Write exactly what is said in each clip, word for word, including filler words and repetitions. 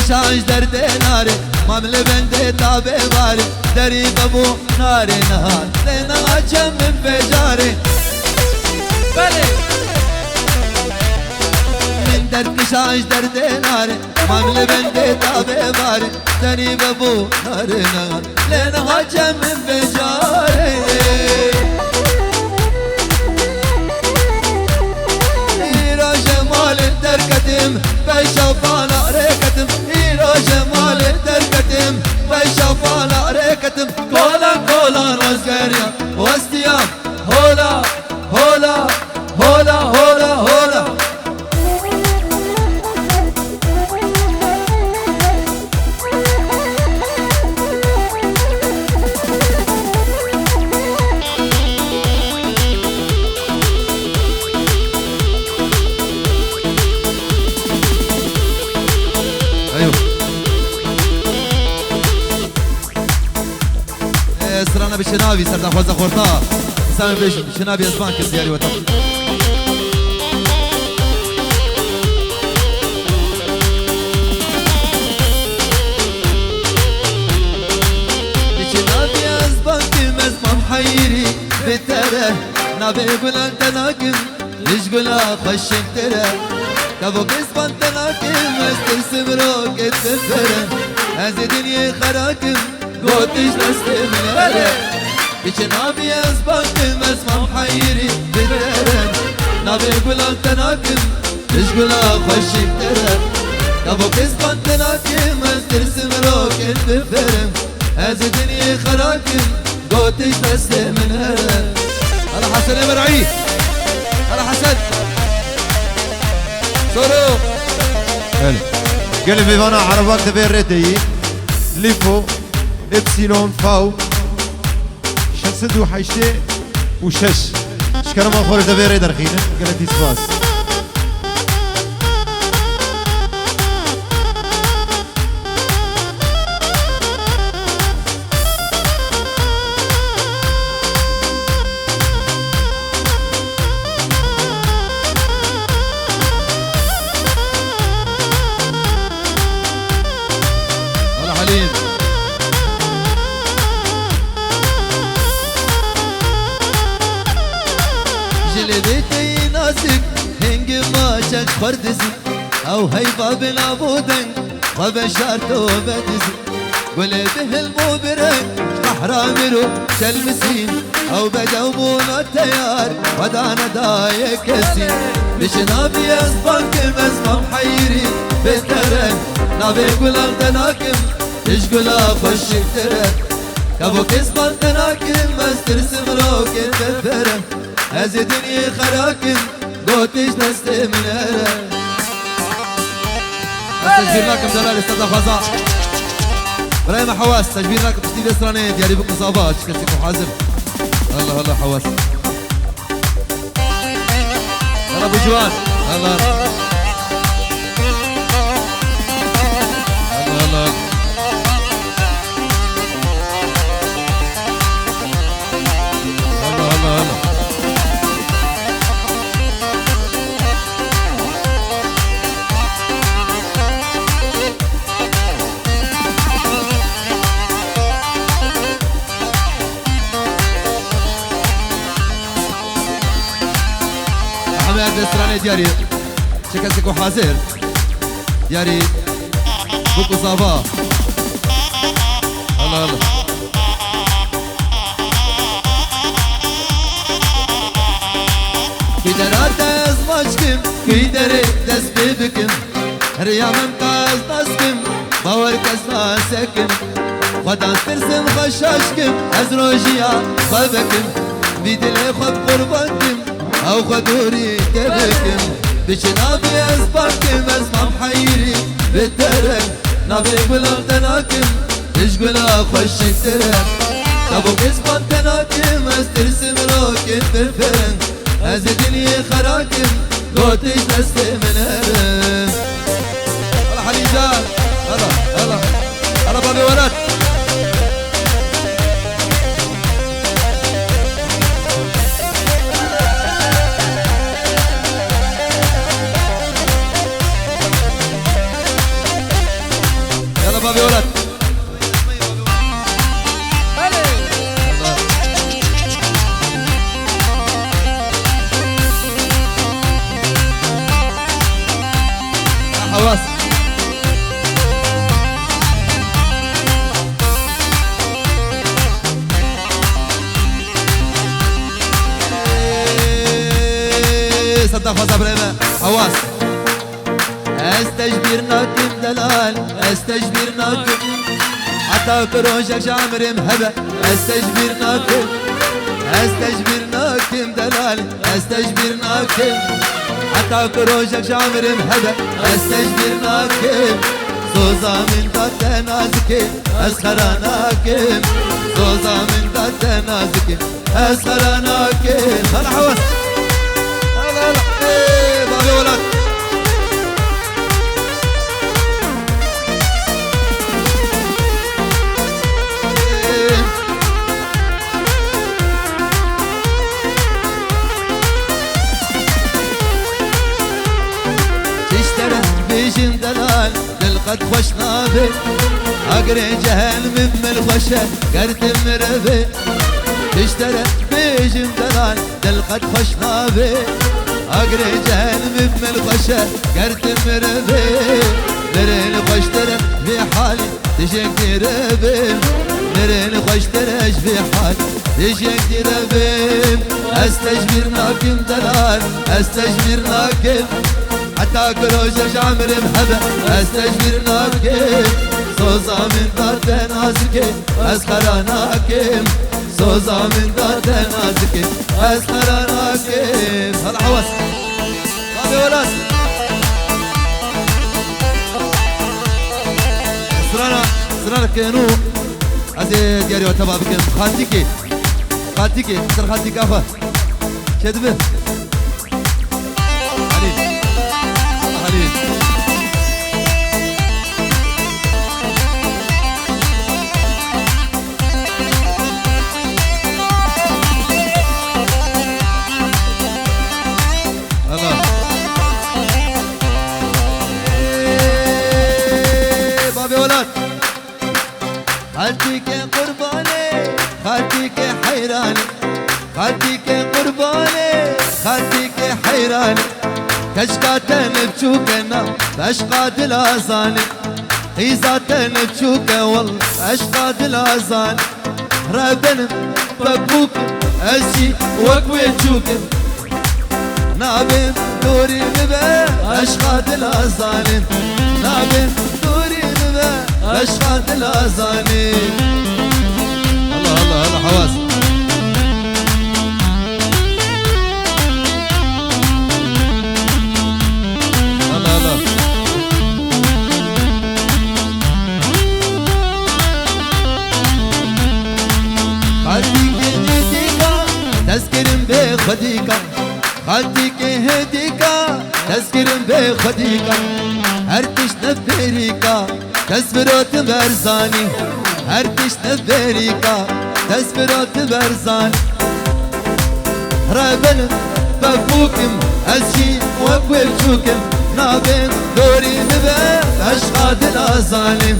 Şaş derdê narê, mam li bendê tabê barê, derî bibû narê niha, lê niha çem min fecarê. Belê. Min derd kişa ji derdê narê, mam li bendê tabê barê, derî bibû narê niha, lê niha çem min fecarê. Îro ji malê derketim, peşa fala rêketim. Îro ji malê derketim, peşa fala rêketim. Kolan kolan wezgeriya, westiya, hola, hola, hola, hola, hola. Eyo. Ê, strana bi çinavî, serdaxwaza xorta. Dîsa em bêjin, bi çinavî ez ban kim diyarî weta. Bi çinavî ez ban kim, ez mam heyirî bi te re. Navê gulan te nakim. Ji gula xweşiktir e. Tevok ez ban te nakim, ez tirsim rokê te ferim. Ez ê dinyê xerakim, gotiş destê min here. Bi çinavî ez bakim, ez mam heyirî bidere. Navê gulan te nakim, ji gula xweşiktir e. Tevok ez ban te nakim, ez tirsim rokê te ferim. Ez ê dinyê xerakim, gotiş destê min here. Hala Hesen Emerayî. Hala Hesen. Soro. Belê. Gelê mêvana Erebak divê rê deyî. Lifo, Epsilon, Fau. Şeş sed û heştê û şeş. Ji kerema xwe re divê rê derxînin. Gelekî spas. Hala Halîm. Ji lêvê te yê nazik, hingê ma çend xwar dizî. Ew heyva bi nav û deng, xwe veşarto ve dizî. Gulê bi hilm û bi reng, qehra mir û şelmisîn. Ew bedew bûna teyar, xwe dane daye kesî. Bi çi navî ez bankim, ez mam heyirî bi te re. Navê gulan te nakim, ji gula xweşiktir e. Tevok ez ban te nakim, ez tirsim rokê te fere. Ez ê dinyê xerakim, gotiş destê min here. Ez tecbîr nakim, delal, êsta daxwaza. Birayê me Hewas, tecbîr nakim, piştî vê stranê diyarî bikin sava, çi kesê ku hazir. Allah Allah, Hewas. Yalla bu ciwan. Yalla. Yalla, yalla. Yalla, yalla, yalla. Ehe me destranê diyarî. Çi kesê ku hazir. Diyarî. Bûk û zava. Hala, hala. Ku dera te ez maç kim, ku derê dest pê bikim. Riya min ka ez nas kim, bawer kes nasekim. Xwedan tirsim xwe şaş kim, ez rojiya xwe vekim. Vî dilê xwe bi qurban kim, ew xwe dûrî te bikim. Bi çi navî ez bakim, ez mam heyirî bi te re. Navê gulan te nakim, ji gula xweşiktir e. Tevok ez ban te nakim, ez tirsim rokê te fere. Ez ê dinyê xerakim, gotiş destê min here. Hala Halî Can. Hala, hala. Hala Babê Welat. Bas. Ê, seta xweza birê me. Hewaz. Ez te ji bîr nakim delal, ez te ji bîr nakim. Heta ku rojek ji emirê min hebe, ez te ji bîr nakim. Ez te ji bîr nakim delal, ez te ji bîr nakim. Heta ku rojek ji emirê min hebe, ez te ji bîr nakim. Soza min da te nazikê, ez xera nakim. Soza min da te nazikê, ez xera nakim. Hela hewaz. Hela, hela. Ê, bavê welat. Çi ji te re bêjim delal, dil qet xweş nabe. Agirê cehenimê min xweş e, ger tu mirivê. Çi ji te re bêjim delal, dil qet xweş nabe. Agirê cehenimê min xweş e, ger tu mirivê. Mirê li xweştir e vê halî. Tijek dîre bim, mirin xweştir e ji vê hal. Tijek dîre bim, ez te ji bîr nakim delal, ez te ji bîr nakim. Heta ku rojek ji emirê min hebe, ez te ji bîr nakim. Soza min da te nazikê, ez xera nakim. Soza min da te nazikê, ez xera nakim. Hela hewaz. Bavê welat. Sirana, sirana kenu. Ez ê diyarî we teva bikim. Xaltîkê. Xaltîkê. Ser xaltîka xwe. Çê dibe. Halî. Halî. Hela. Ê, bavê welat. Xaltîkê qurbanê, xaltîkê heyranê. Xaltîkê qurbanê, xaltîkê heyranê. Keşka te ne biçûke na, eşqa dila zanê. Qîza te ne çûk e wal, eşqa dila zan. Rebenim pepûk, ez jî wek wê çûk im. Nabên dorî min be, eşqa dila zanî. Nabên dorî min be, eşqa dila zanî. Allah, Allah, Allah, hewaz. Hela, hela. Xaltîkê hêdîka, destkirin bê xwedîka. Xaltîkê hêdîka, destkirin bê xwedîka. Her tişt ne fêrîka. Kes firotin berzanî, her tişt ne berîka, kes firotin berzanî. Rebenim pepûkim, ez jî wek wê çûkim, nabên dorî min be, eşqa dila zanî.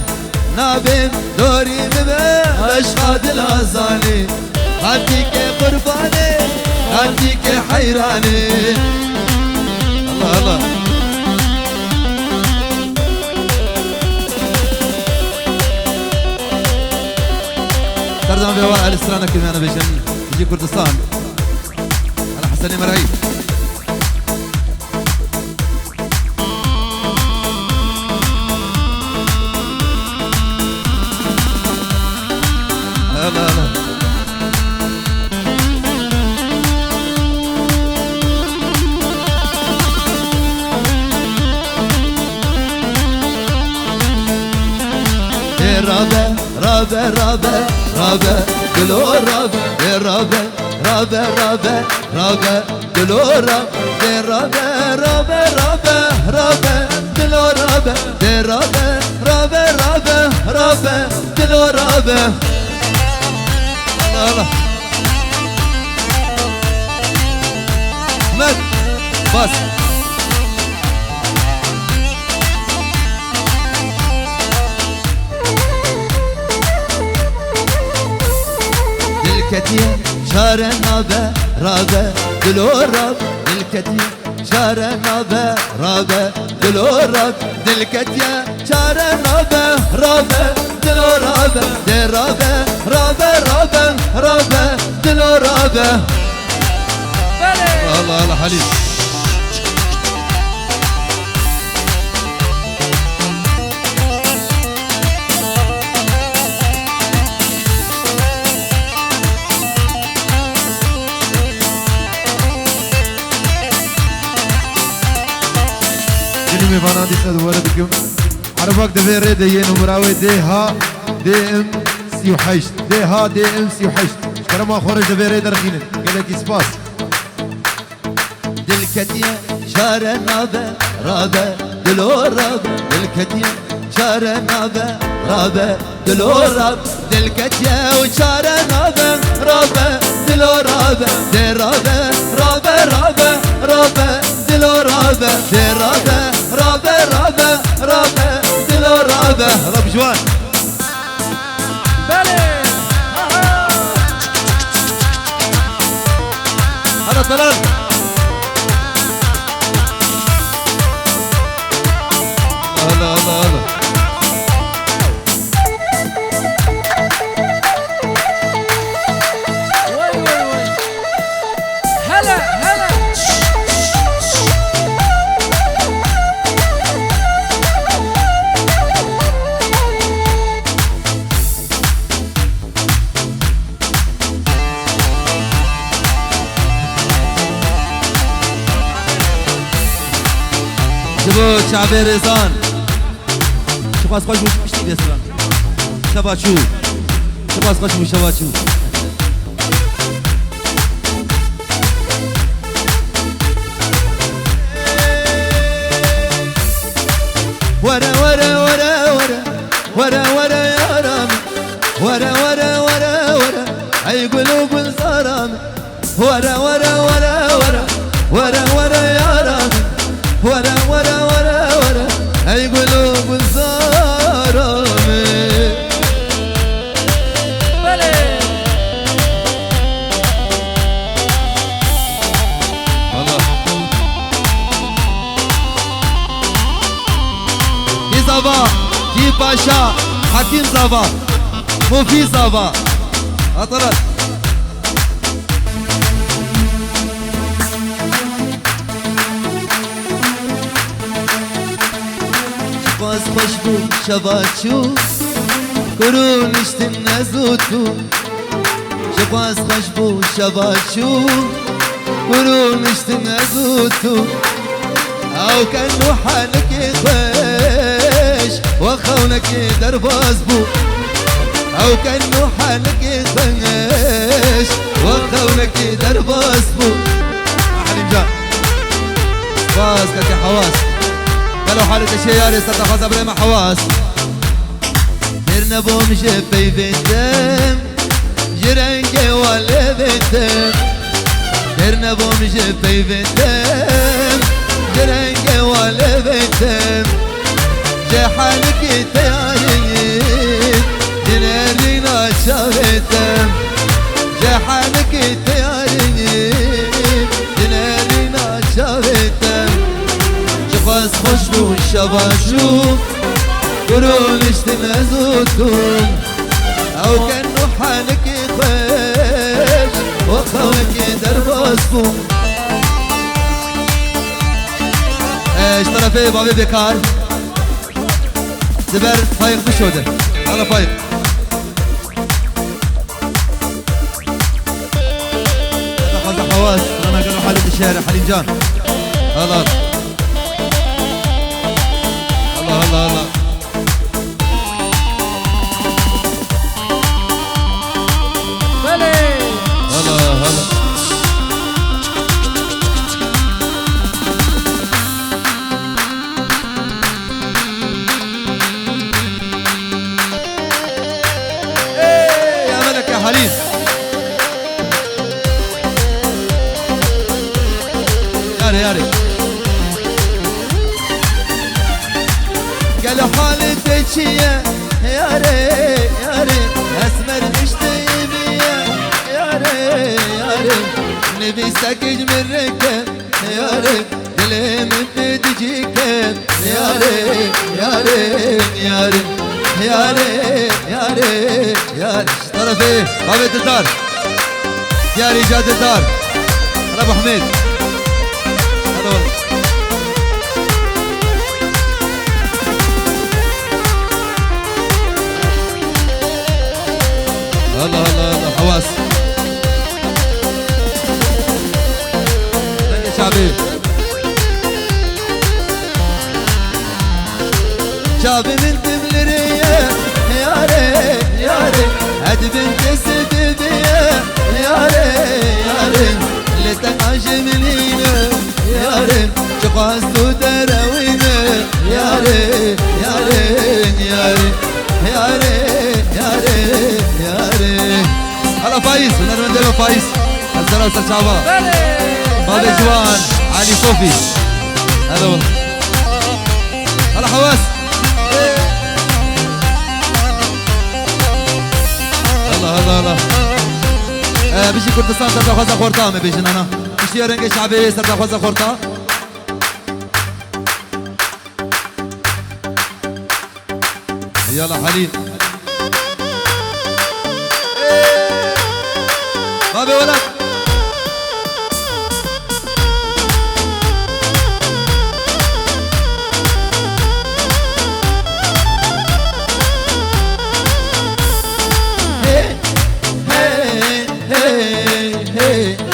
Nabên dorî min be, eşqa dila zanî. Xaltîkê qurbanê, xaltîkê heyranê. Allah, Allah. Serdan vê wa el strana kirmiyane bêjin. Ji Kurdistan. El Hesenê Mer'î. Hela, hela. Ê rabe, rabe, rabe, rabe, dilo rabe, ê rabe, rabe, rabe, rabe, dilo rabe, rabe, rabe, rabe, rabe, dilo rabe, rabe, rabe, rabe, rabe, dilo rabe. Allah, Allah. Ahmet, bas. Dil ketiye, çare nabe, rabe, dilo rabe, dil ketiye. Çare nabe, rabe, dilo rabe, dil ketiye. Çare nabe, rabe, dilo rabe, dê rabe, rabe, rabe, rabe, dilo rabe. Belê. Allah Allah Halîl. Gelî mêvanan dîsa dubare dikim. Erebak di vê rê de yê numra wê D H D M sî û heşt. D H D M sî û heşt. Ji kerema xwe re ji vê rê derxînin. Gelekî spas. Dil ketiye çare nabe, rabe, dilo rabe. Dil ketiye çare nabe, rabe, dilo rabe. Dil ketiye û çare nabe, rabe, dilo rabe. Dê rabe, rabe, rabe, rabe, dilo rabe. Dê rabe, rabe, rabe, rabe, dilo rabe. Rab ciwan. Belê. Aha. Hadi Talan. Allah, Allah, Allah. Vay, vay, vay. Hele, hele. Ji bo çavê rêzan. Çiqas xweş bû, piştî dê silan. Şeva çû. Çiqas xweş bû, şeva çû. Were, were, were, were. Were, were, yara min. Were, were, were, were. Ey gul û gulzara min. Were, were, were, were. Were, were, yara min. Were, were, were, were. Ey gul û gulzara min. Belê. Allah. Kî zava, kî paşa, Hakîm zava, Mufî zava. Atalar. Çiqas xweş bû şeva çû, ku rûniştin ez û tu. Çiqas xweş bû şeva çû, ku rûniştin ez û tu. Ew ken û helikê xweş, we xewnekê derbas bû. Ew ken û helikê xweş, we xewnekê derbas bû. Helîm can. Spas, keke Hewas. Gelo halê te çê yarê, ser te xwaza birê me Hewas. Dêr nebûm ji peyvê te, ji rengê walê vê te. Dêr nebûm ji peyvê te, ji rengê walê vê te. Ji helikê te yarî, ji nêrîna çavê te. Ji helikê te yarî, ji nêrîna çavê te. Çiqas xweş bû şeva çû, ku rûniştin ez û tu. Ew ken û helikê xweş, we xewnekê derbas bû. E, ji terefê bavê Bêkar. Di ber Fayîq bişo de. Hala Fayîq. Hada xwaza Hewas. Ana gelo halê dişere Helîm can. Allah. Allah, Allah, Allah. Belê. Allah, Allah. Ey, ya meleke Halîl. Yarê, yarê. Gelo halê te çi ye? Yarê, yarê. Esmer mişteyî bîye. Yarê, yarê. Nivîsek ji min reke. Yarê. Lê min pê dicî ket. Yarê, yarê, yarê. Yarê, yarê, yarê. Ji terefê bavê Dildar. Diyarê ca Dildar. Hela Muhammed. Hela. Allah Allah Allah. Hawas. Dengê çavê. Çavê min tim li rê ye, yarê, yarê. Hed bin kesê bibê ye, yarê, yarê. Lê te qajê min îne, yarê. Çiqas tu derewîne, yarê, yarê, yarê. Yarê, yarê, yarê. Hela Faiz, hunermendê me Faiz. Ez sera ser çava. Belê. Bavê Ciwan, Elî Sofî. Hela wala. Hela Hawas. Allah, Allah, Allah. Ee, bijî Kurdistan, serdaxwaza xorta me bêjin ana. Piştiya rengê şabê serdaxwaza xorta. Yala Halîl. Bavê welat. Hey, hey, hey, hey.